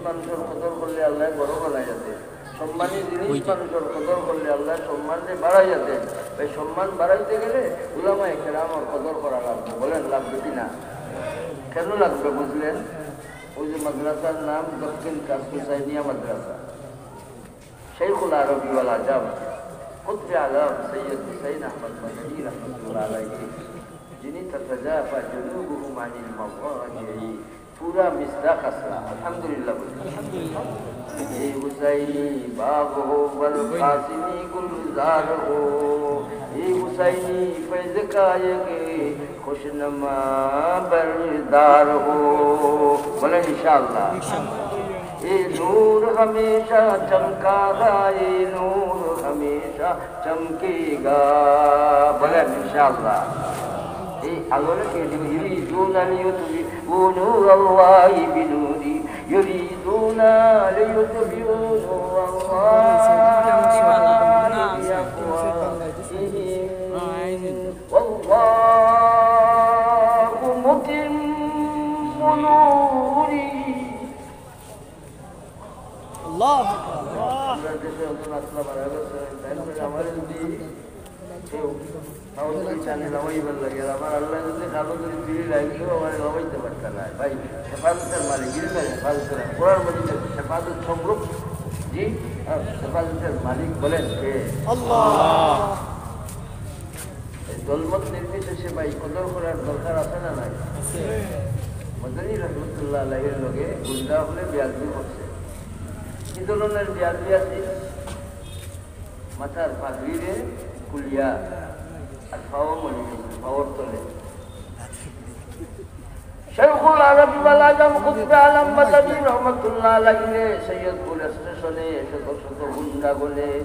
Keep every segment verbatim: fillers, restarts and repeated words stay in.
মানুষর কদর করলে আল্লায় বড় বানাইয়া দেন। সম্মানী জিনিস মানুষর কদর করলে আল্লায় সম্মানরে বাড়াইয়া দেন। এই সম্মান বাড়াইতে গেলে উলামায়ে কেরামর কদর করা লাগবে। বলেন, লাগবে কি না? কেন লাগবে বুঝলেন? ওই যে মাদ্রাসার নাম দক্ষিণ কাছ হুসাইনিয়া মাদ্রাসা, শেখুল আরবি ওয়াল আজম, কুতবে আলম সৈয়দ হুসাইন আহমদ মাদানী রহমতুল্লাহ আলাইহি, যিনি তাতাজাফা জুনুবুহুম আনিল মাদাজিই, পুরা মিসদাক আসলা। আলহামদুলিল্লাহ বলি। اے حسینی باغ ہو، بل قاسمی گلزار ہو، اے حسینی فیض کا یہ خوشنما بردار ہو۔ বলেন ইনশাআল্লাহ। اے نور ہمیشہ چمکا گا، اے نور ہمیشہ چمکے گا۔ বলেন ইনশাআল্লাহ। এই আলোরে কে দিবে? يريدون ليطفئوا نور الله بنورهم، يريدون ليطفئوا نور الله بأفواههم، والله متم نوره। আল্লাহু আকবার। আমরা দেশে অত নাচলা বাড়া গেছে, তাই বলে আমার যদি কেউ কাগজ করে টানে লামাইবার লাগে, আর আমার আল্লাহ যদি কাগজ করে ফিরে রাখলেও আমার লামাইতে পারত না। ভাই, হেফাজতের মালিক, ইলমের হেফাজতের, কোরআন মজিদের হেফাজত সংরক্ষণ, জি, আর হেফাজতের মালিক বলেন কে? আল্লাহ। এই দলমত নির্বিশেষে ভাই কদর করার দরকার আছে না নাই? আছে। মদনী রহমতুল্লাহ আলাইহির লগে গুন্ডা অকলে বেয়াদবি করছে। কি ধরনের বেয়াদবি আছে? মাথার পাগড়িরে খুলিয়া আর পাও মলি গেছে, পাওর তলে। শেখুল আরবি ওয়াল আজম কুতবে আলম মাদানী রহমতুল্লাহ আলাইহিরে সৈয়দপুর স্টেশনে শত শত গুন্ডা বলে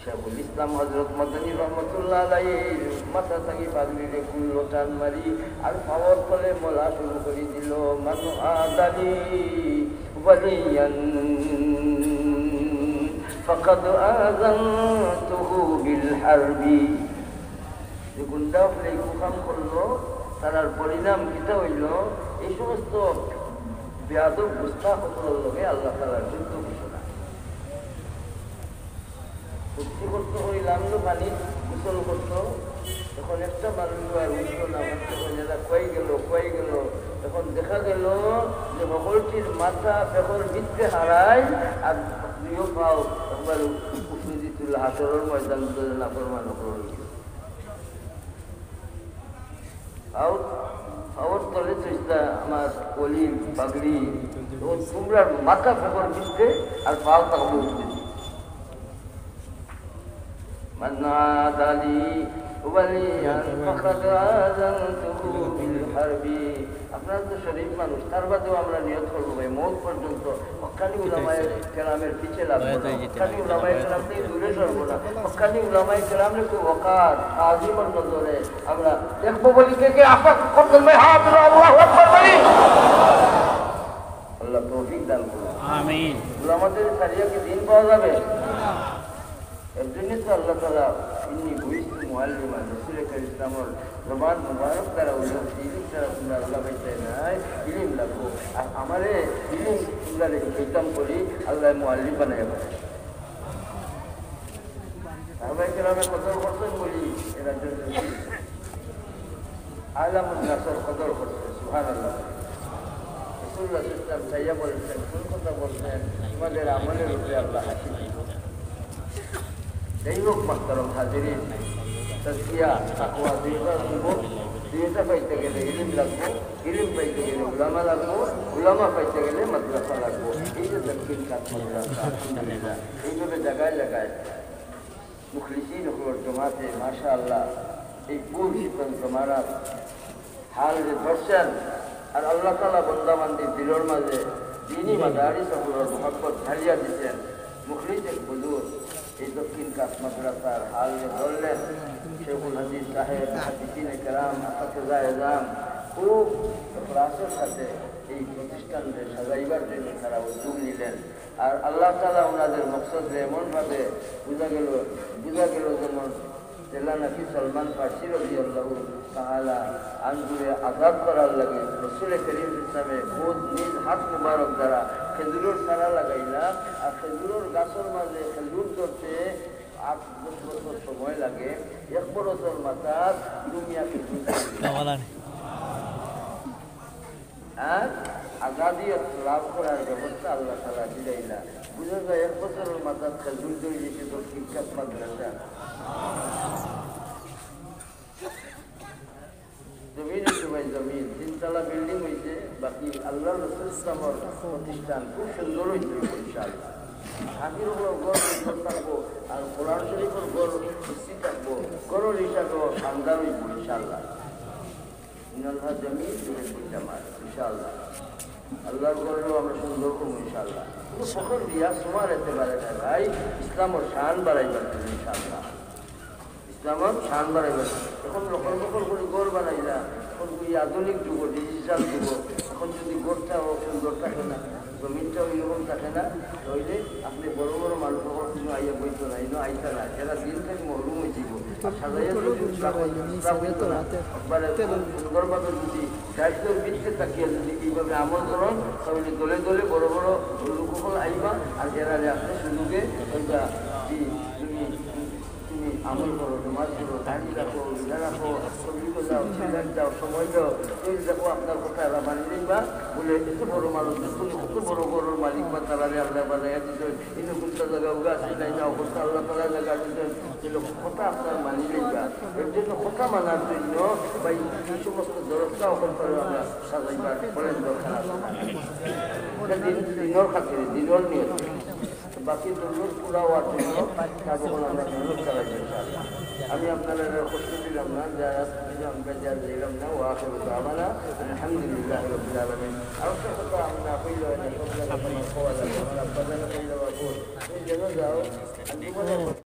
শেখুল ইসলাম হযরত মাদানী রহমতুল্লাহ আলাইহির মাথা থাকি পাগড়িরে খুললো টান মারি, আর পাওর তলে মলা শুরু করি দিল, মান আদালি ওয়ালিয়ান ফাকাদ আযানতুহু বিল হারবি। যে গুন্ডা অকলে এই কুকাম করলো, তারার পরিণাম কিতা হইল? এই সমস্ত বেয়াদব গুস্তাখ অকলর লগে আল্লাহ তাআলার যুদ্ধ ঘোষণা। কুস্তি করতো, কই লামলো পানি, গোসল করতো। তখন একটা মানুষ আর উঠতো না, মারতে কই, "দাদা, কই গেল, কই গেল?" তখন দেখা গেল যে হকলটির মাথা পেখর ভিতরে হারাই, আর দুইও পাও একবার উপরে দি তুলে হাশরর ময়দান তুলে নাফরমান হকল হয়ে গেল। আও, আওর তলে চেষ্টা আমার অলির পাগড়ি, ও তোমরা মাথা ফেকর দিচ্ছে আর পাও তাকবো উঠতে। মান আদালি ওয়ালিয়ান ফাকাদ আযানতুহু বিল হারবি। আপনারা তো শরীফ মানুষ, তার বাদেও আমরা নিয়ত করবো ভাই, মউত পর্যন্ত হক্কানি উলামায়ে কেরামের পিছে লাগবো না, হক্কানি উলামায়ে কেরাম থেকে দূরে সরবো না, হক্কানি উলামায়ে কেরামরে খুব ওকার, তাজিমর নজরে আমরা দেখবো বলি। কে কে আশা করছেন ভাই, হাত তুলো, আল্লাহু আকবার বলি। আল্লাহ তৌফিক দান করুন। আমিন। উলামাদের ছাড়িয়া কি দিন পাওয়া যাবে? এর জন্য তো আল্লাহ তাআলা, "ইন্নী বুইস্তু মুআল্লিমান", রাসূল করিম ইসলামর জবান মুবারক দ্বারা উল্লেখ, "ইলিম ছাড়া তোমরা আল্লাহ পাইতে নাই, ইলিম লাগবো।" আর আমারে ইলিম তোমরা রেখে কইতাম করি, আল্লাহ মুআল্লিম বানাইয়া পাঠায়। সাহাবায়ে কেরামে কদর করছেন বলি এরা জন্য আলামুন নাসর কদর করছে, সুবহানাল্লাহ। রাসূলুল্লাহ সাল্লাল্লাহু আলাইহি ওয়াসাল্লাম চাইয়া বলছেন, কোন কথা বলছেন? তোমাদের আমলের উপরে আল্লাহ হাসি হইব। যাই হোক, মুহতারাম হাজিরিন, তাজকিয়া, তাকওয়া দুইটা অইব, দুইটা পাইতে গেলে ইলিম লাগবো, ইলিম পাইতে গেলে উলামা লাগবো, উলামা পাইতে গেলে মাদ্রাসা লাগবো। এই যে দক্ষিণ কাত মাদ্রাসা, আলহামদুলিল্লাহ, এইভাবে জায়গায় জায়গায় মুখলিসিন অকলর জমাতে, মাশাআল্লাহ, এই পুর শীতল জমানার হাল যে ধরছেন, আর আল্লাহ তাআলা বন্দা বান্দির দিলর মাঝে দ্বীনি মাদারিস অকলর মহব্বত ঢালিয়া দিছেন। মুখলিস এক বুজুর্গ এই দক্ষিণ কাত মাদ্রাসার হাল যে ধরলেন, শেখুল হাদিস সাহেব, মুহাদ্দিসিনে কেরাম, আসাতিজা এজাম খুব এখলাসের সাথে এই প্রতিষ্ঠানকে সাজাইবার জন্য তারা উদ্যোগ নিলেন। আর আল্লাহ তাআলা ওনাদের মকসদ এমনভাবে বুঝা গেল, বুঝা গেল যেমন যেলা নাকি সালমান ফার্সি রাদিয়াল্লাহু তাআলা আনহুরে আজাদ করার লাগি রসুলে করিম ইসলামে খুদ নিজ হাত মুবারক দ্বারা খেজুরর চারা লাগাইলা, আর খেজুরর গাছর মাঝে খেজুর ধরতে আট দশ বছর সময় লাগে, এক বছর মাথাত দুনিয়া খেজুর ধরে। আর আজাদিয়ত লাভ করার ব্যবস্থা আল্লাহ তাআলা দিলাইলা। বুঝা যায়, এক বছরর মাথাত খেজুর ধরে গেছে তো শিক্ষক মাদ্রাসা। জমিন হইছে ভাই, জমিন। তিনতলা বিল্ডিং হইছে, বাকি আল্লাহ রসুল ইসলামর প্রতিষ্ঠান খুব সুন্দর হইছে ইনশাআল্লাহ। হাফিজ হলো ঘর সুন্দর থাকবো, আর কোরআন শরীফর ঘর খুশি থাকবো, ঘরর হিসাবেও শানদার হইব ইনশাআল্লাহ। ইন্নাল্লাহ জামিল ইউহিব্বুল জামাল, ইনশাআল্লাহ। আল্লাহর ঘরেও আমরা সুন্দর করবো ইনশাআল্লাহ। কিন্তু ফখর রিয়া সুমার এতে পারে না ভাই, ইসলামর শান বাড়াইবার জন্য ইনশাআল্লাহ। ইসলামর শান বাড়াইবার জন্য। এখন লকর বকর করে ঘর বানাইলা, এখন ওই আধুনিক যুগ, ডিজিটাল যুগ, এখন যদি ঘরটা হোক সুন্দর থাকে না, জমিনটা ওইরকম থাকে না, তাইলে আপনি বড় বড় মানুষ হওয়ার কোনো আইয়া বইতো না, ইনো আইতা না, এরা দিন থেকে মহরুম হয়ে যাইব। আর সাজাইয়া যদি ইসলাম হইতো না, একবারে খুব সুন্দরভাবে যদি দায়িত্বের ভিত্তিতে তাকিয়ে যদি এইভাবে আমল করেন, তাহলে দলে দলে বড় বড় লোক সকল আইবা, আর এরা আপনি সুযোগে ওইটা জি, তুমি তুমি আমল করো, নামাজ করো, দাড়ি রাখো, রোজা রাখো, তবলিগ যাও, সিলেট যাও, সময় দাও, এই দেখো আপনার কথা এরা মানি নিবা। বলে, এত বড় মানুষ, তুমি কত বড় ঘরর মালিক বা তারারে আল্লাহ বানাইয়া দিচ্ছেন, এই রকম তো জায়গা উগা আছে, তাই না? অবস্থা আল্লাহ তাআলা জায়গা দিচ্ছেন, এই লোক কথা আপনার মানি নিবা। এর জন্য কথা মানার জন্য বা এই সমস্ত দরজা অকল করে আমরা সাজাইবার বলেন দরকার আছে না? এটা দিন, দিনর খাতিরে, দিনর নিয়ত। বাকি দুর্যোগ পুরা হওয়ার জন্য তা যখন আমরা মেহনত চালাই, ইনশাআল্লাহ। আমি আপনারা কষ্ট দিলাম না, যা দিলাম, যা দিলাম না, ওয়া আখিরু দাওয়ানা আলহামদুলিল্লাহি রাব্বিল আলামিন। আর একটা কথা আমরা কইলে হয় না, সব জায়গায় তোমার কওয়া লাগে, আমার আব্বা জানে কইলে বা কই, তুমি যেন যাও, আমি মনে